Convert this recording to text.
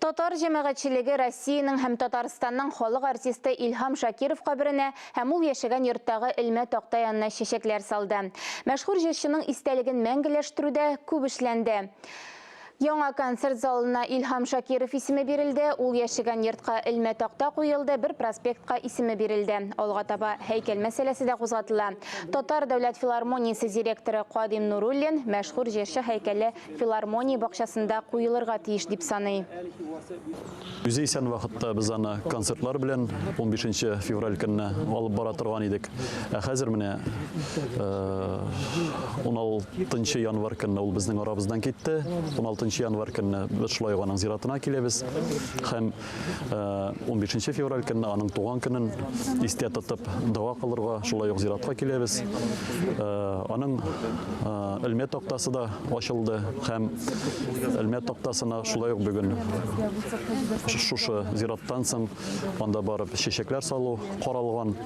Татар җәмәгатьчелеге Россиянең һәм Татарстанның халык артисты Илһам Шакиров каберенә һәм ул яшәгән йорттагы элмә такта янына чәчәкләр салды. Мәшһүр җырчының истәлеген мәңгеләштерүдә күп эшләнде. Яңа концерт залына Илһам Шакиров исеме бирелде, ул яшәгән йортка элмә такта куелды, бер проспектка исеме бирелде. Алга таба һәйкәл мәсьәләсе дә кузгатыла. Татар дәүләт филармониясе директоры Кадим Нуруллин мәшһүр җырчы һәйкәле филармония бакчасында куелырга тиеш дип саный. Үзе исән вакытта без аны концертлар белән 15 февраль көнне алып бара торган идек. Ә хәзер менә 16 январь көнне ул безнең арабыздан китте. 16 январь көнне без шулай ук аның зиратына киләбез һәм 15 февраль көнне аның туган көнен истә тотып дога кылырга шулай ук зиратка киләбез. Аның элмә тактасы да ачылды һәм элмә тактасына шулай ук бүген шушы зираттан соң анда барып чәчәкләр салу каралган.